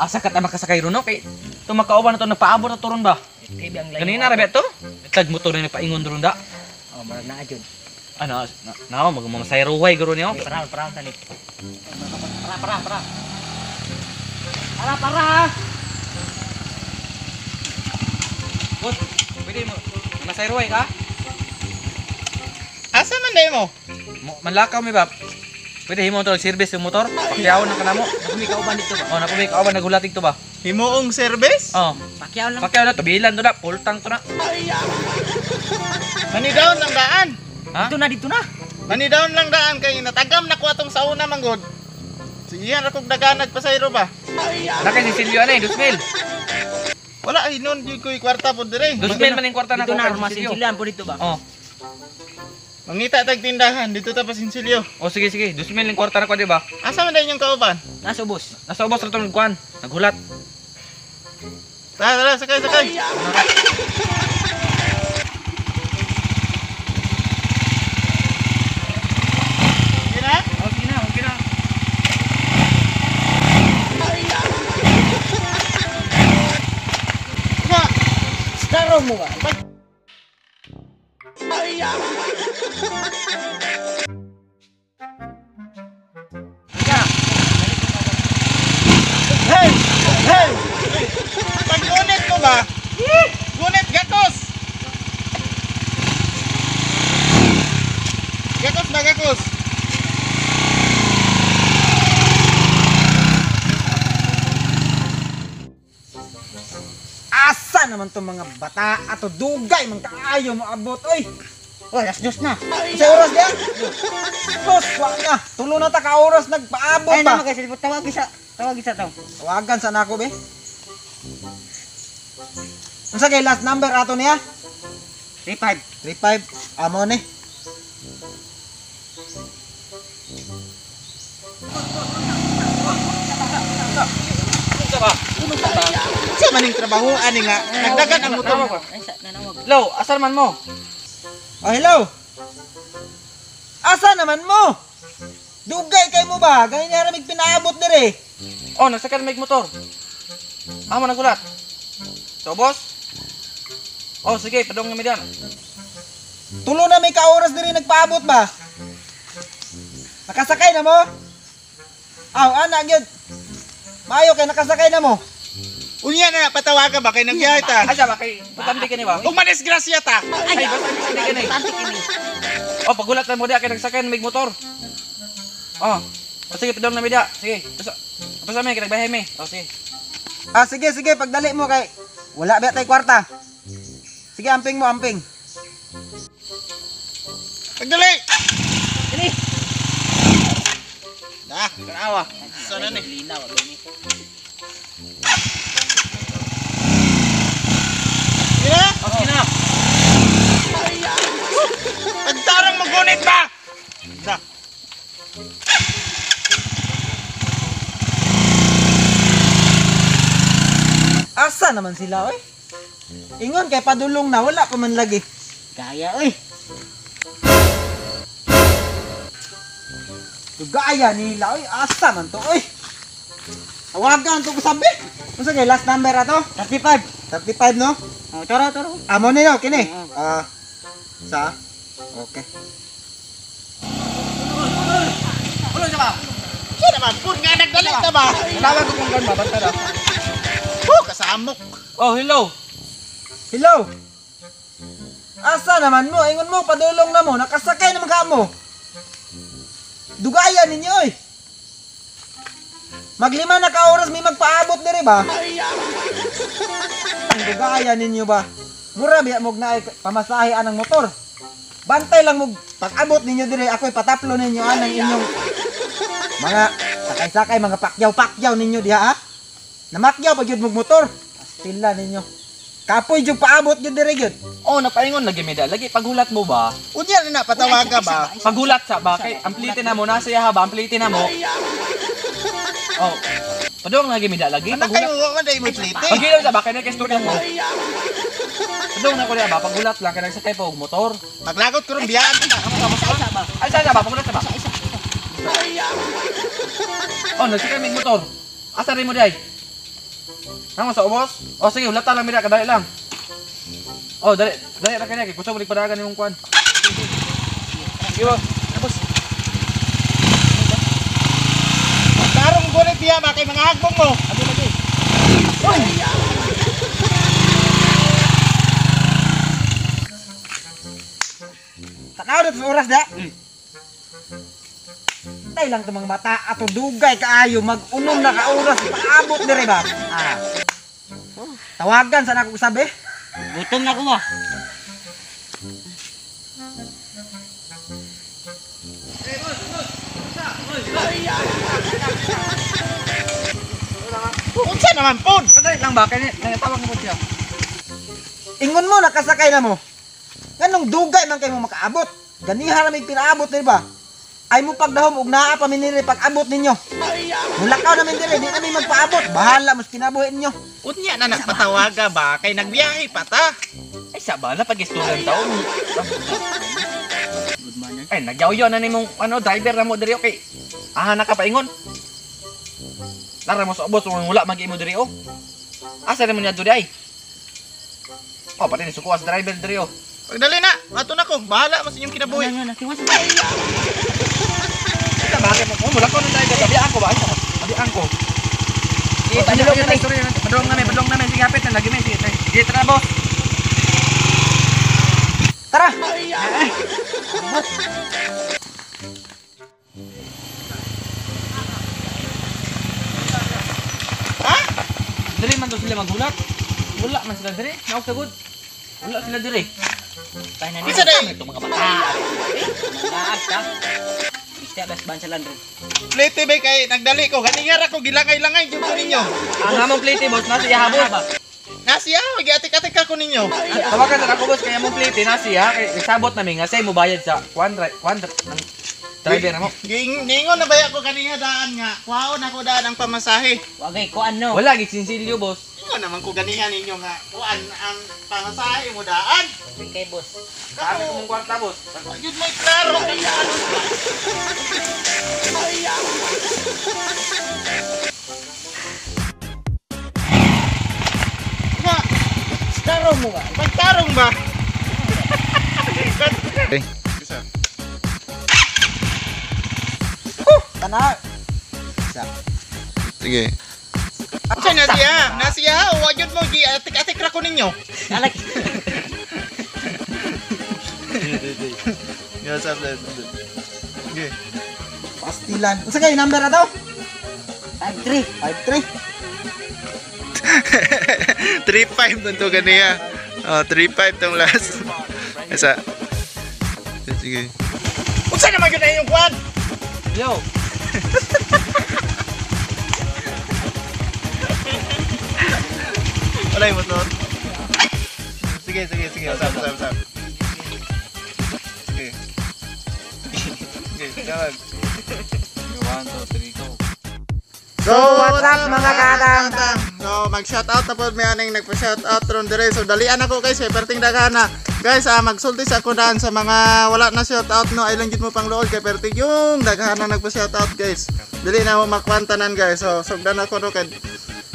Asa ka ta makasakay ron no? Kay tumakauban na to nagpaabot na to ron ba? Ganina ra ba to? Tag motor ni nagpaingon ron da. Oh, marag na jud. Ano, na magmamasay ruway guro niyo. Para para tani. Para para para. Para para. Boss, pwede mo masay ruway ka? Asa man day mo? Manlakaw mi ba? Pwede himo to service yung motor. Pakyaw na kanamo. Napumi kauban dito ba? Oh, napumi kauban nagulating to ba? Himuong service? Oh. Pakyaw lang. Pakyaw na to bilan to na, full tank to na. Manidown lang daan. Ha? Dito na dito na. Manidown lang daan kay natagam na ko atong sauna manggod. Sige ra kog daganag pasayro ba? Nakay si Silvio ani, 2,000. Wala ay nun gyud ko'y kwarta pod dire. 2,000 man yung kwarta na Dito ko na kay Silvio. masinsilan po dito ba? Oh. Mangita tag tindahan dito ta pasinsilyo. Oh, sige sige, 2,000 yung kwarta na ko di ba? Asa man day inyong kauban? Nasa ubos. Nasa ubos ra to nagkuan, naghulat. Tara, tara, sakay, sakay. Sige na? Oh, sige na, okay na. Nga. Staro mo ba? Hey! Hey! Pag gunit mo ba? Gunit gakos! Gakos ba gakos? Asa naman tong mga bata ato dugay man kaayo mo abot oy. Oh, alas 2 na. Sa oras diyan? Sus, wa na. Tulo na ta ka oras nagpaabot Ay ba. naman kay silbot tawag isa. Tawag isa taw. Tawagan sa nako be. Unsa kay last number ato niya? 35. 35. Amo ni. Sa maning trabaho ani nga nagdagan ang motor. Ay sa nanawag. Hello, asar man mo? Oh, hello. Asa naman mo? Dugay kay mo ba? Ganyan ramig pinaabot dire. Oh, nagsakay na may motor. Amo nagulat. So, boss? Oh, sige, padong na mi diyan. Tulo na may ka oras dire nagpaabot ba? Nakasakay na mo? Aw, ana gyud. Maayo kay nakasakay na mo. Unya na patawagan ba kay nagyay ta. Ay, ba kay patambi kini ba? Ug madisgrasya ta. Ay, basta hindi kini. Tanti kini. Oh, pagulat na mo diya kay nagsakay na may motor. Oh. Oh, sige, padong na mi diya. Sige. Basta basta mi kay nagbahay mi. Oh, sige. Ah, sige, sige, pagdali mo kay wala ba tay kwarta. Sige, amping mo, amping. Pagdali. Ini. Dah, kanawa. Sana ni. Linaw ni. Sige na. Oh, sige na. Pagtarong magunit ba? Da. Asa naman sila, oy? Ingon kay padulong na wala pa man lagi. Gaya oy. Dugaya nila, oy. Asa man to, oy? Tawagan to ko sabi. Unsa kay last number ato? 35. 35 no? Oh, toro toro. Amo ni no kini. Oo. Ah. Sa? Okay. Ulo siya ba? Sa naman pud nga nagdali ta ba? Tawag ko kung ba basta na. Oh, kasamok. Oh, hello. Hello. Asa naman mo? Ingon mo padulong na mo, nakasakay naman ka mo. Dugaya ninyo oy. Maglima na ka oras may magpaabot dire ba? Ang dugaya ninyo ba? Mura biya mog naay pamasahe anang motor. Bantay lang mog pag-abot ninyo dire ako'y pataplo ninyo anang inyong mga sakay-sakay mga pakyaw-pakyaw ninyo diha ha. Namakyaw pag yun mog motor. Pastila ninyo. Kapoy jud paabot jud dire gyud. Oh, napaingon lagi mi lagi paghulat mo ba? Unya na patawaga ba? Paghulat sa ba kay amplite na mo nasa iya ba amplite na mo. Oh. Padung lagi mi lagi Anak kayo paghulat. wa man day mo plite. Paghilaw sa ba kay na istorya mo. Padung na ko diya ba paghulat lang kay nagsakay pa og motor. Maglagot ko ron biyaan ta. Isa isa ba? Ay sa ba paghulat sa ba? Isa isa. Oh, nagsakay mig motor. Asa rin mo di ay? Namo sa ubos? Oh, sige, hulata lang mira, kadali lang. Oh, dali, dali ra kanya kay kusog balik padagan nimong kuan. Sige, boss. Boss. Tarong gunit diya ba kay mga hagbong mo. Abi lagi. Tanaw na sa oras da. Tay lang itong mga bata ato dugay kaayo mag-unom na ka oras paabot dire ba. Ah. Tawagan sa nako sabi. Gutom na ko ba? Unsa naman pod? Kadali lang ba kay natawag mo siya. Ingon mo nakasakay na mo. Nganong dugay man kay mo makaabot. Ganiha ra may pinaabot dire ba. Ay mo pagdahom og naa pa mi nire pag-abot ninyo. Mulakaw namin dire, di namin magpaabot. Bahala mas kinabuhi ninyo. Unya na nagpatawaga ba kay nagbiyahe pa ta. Ay, sa bala pag istulan taon. Good manner. Ay, nagyawyo na nimong ano driver na mo diri okay. Ah, nakapaingon. Lara mo sa ubos kung wala magi mo diri oh. Asa na mo niya diri ay? Oh, pati ni sukuha sa driver diri oh. Pagdali na, ato na ko. Bahala mas inyong kinabuhi. Ano, ano, tiwas. Asa bakit mo? Oh, mula ko ng driver. Abian ko ba? Ay, abian ko. Sige, padulong na sorry. Padulong namin, padulong namin. Sige, hapit na lagi may. Sige, tayo. Sige, tara boss. Tara. Ha? Diri man to sila maghulat. Wala man sila diri. Naog sa good. Wala sila diri. Tayo na Isa nila. na Itong mga bata. Mga ta. Bista bas ban sa landro. Plete ba kay nagdali ko. Ganiya ra ko gilangay-langay jud ko ninyo. Ang among plate boss nasa iya boss. Nasiya, giatik-atik ka ko ninyo. Tawagan sa ako boss kaya mong plate na siya kay isabot nami nga say mo bayad sa kwan kwan ng driver na mo. Giingon na ba ako ganiya daan nga. Kuhaon ako daan ang pamasahe. Wagay ko ano. Wala gid sinsilyo boss. Ingon naman ko ganiya ninyo nga kuan ang pamasahe mo daan. Kay boss. Sabi ko mong kwarta boss. Yun may klaro. Nga, Tarong mo ba? pagtarong ba? Isa. Tanaw. Isa. Sige. Unsa na siya? Nasiya, wa jud mo gi atik-atik ra ko ninyo. Alak. Yes, yes, yes. Sige. Pastilan. Unsa kay number na daw? 5-3. 53. 3-5 dun to ganiya. Oh, 3-5 tong last. Isa. Sige. Unsa naman gyud na inyong kwan? Yo. Wala yung motor. Sige, sige, sige. Usap, usap, usap. Sige. Sige, tawag. 1 2 3 go. So, what's up, mga katang? So, mag-shoutout na po may aning nagpa-shoutout ron dire. So, dalian ako guys, kay perting daghana. Guys, magsulti sa ako daan sa mga wala na shoutout no, ay lang gid mo pang luod kay perting yung daghana nagpa-shoutout guys. Dili na mo makwantanan guys. So, sugdan ako no kay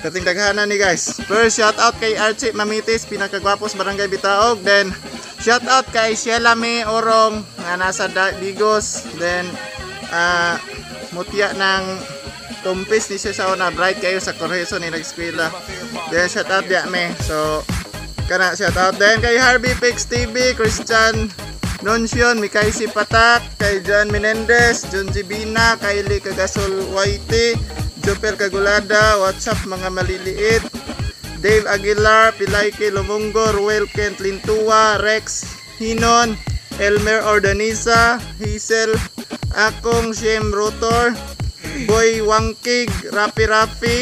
perting daghana ni guys. First shoutout kay Archie Mamitis, pinakagwapos Barangay Bitaog. Then shoutout kay Sheila May Orong nga nasa Digos. Then mutya ng tumpis ni siya sa una, bright kayo sa Correso ni nag-eskwela. Then shout out diya me. So kana shout out then kay Harvey Pix TV, Christian Nuncion, Mikay Patak, kay John Menendez, John Gibina, Kylie Kagasol YT, Jopel Kagulada, what's up mga maliliit, Dave Aguilar, Pilayke Lumungo, Ruel Kent Lintua, Rex Hinon, Elmer Ordaniza, Hazel Akong, Shem Rotor, Boy Wangkig, Rapi Rapi,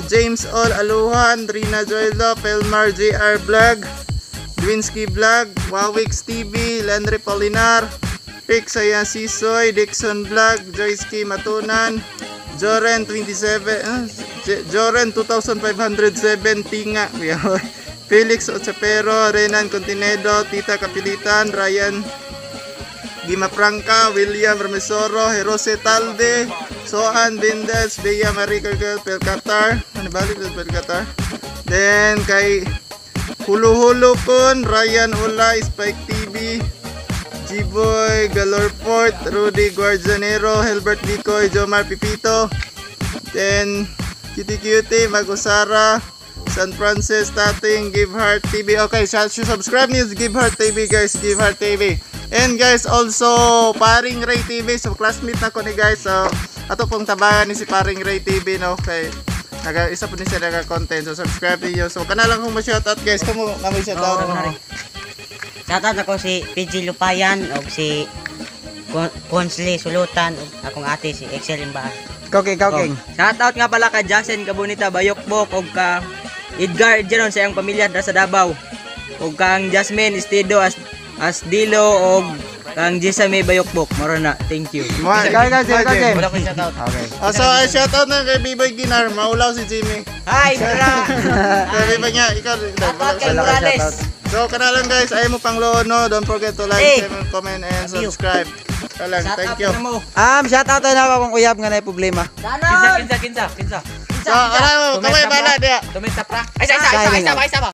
James Ol Aluhan, Rina Joylo, Pelmar JR Vlog, Dwinsky Vlog, Wawix TV, Lenry Polinar, Pick Saya Sisoy, Dixon Vlog, Joyce Matunan, Joren 27, Joren 2507 Tinga, Felix Ochapero, Renan Continedo, Tita Kapilitan, Ryan Gimaprangka, William Ramesoro, Hirose Talde, Soan Bindes, Bea Marie Cargel, Pelcatar, ano balik sa Pelcatar? Then kay Hulu-Hulu Kun, Ryan Ulay, Spike TV, G-Boy, Galorport, Rudy Guardianero, Hilbert Bicoy, Jomar Pipito, then Kitty Cutie, Magusara, San Francis, Tating, Give Heart TV. Okay, subscribe niyo sa Give Heart TV, guys, Give Heart TV. And guys, also Paring Ray TV. So classmate na ko ni guys. So ato pong tabangan ni si Paring Ray TV, no, kay naga isa po ni siya naga content. So subscribe niyo. So kana lang kung ma-shoutout, guys. Kamo na may shoutout. Shoutout ako si PG Lupayan og si Consley Sulutan og akong ate si Excel Imbahan. Ikaw, King, ikaw, King. Shoutout nga pala ka Jason Kabunita Bayokbok og ka Edgar Jeron sa iyang pamilya dra sa Davao. Og kang Jasmine Estido as Asdilo og kang Jessame Bayokbok. Moro na. Thank you. Ikaw, ikaw, Jim, ikaw, Jim. Wala ko shoutout. Okay. Ah, so, ay, shoutout na kay B-Boy Ginar. Maulaw si Jimmy. Hi, bra. Kay B-Boy niya, ikaw. Shoutout kay Wala ka Morales. shoutout. So, kana lang guys, ayaw mo pang loon, no? Don't forget to like, Hey. share, comment, and Love you. subscribe. Kaya lang, Shoutout thank you. na mo. Shout out tayo na akong uyab nga na problema. Kinsa, kinsa, kinsa, kinsa. So, alam mo, kamay bala diya. Tumita pra. Ay, isa, isa, isa, isa, isa, isa.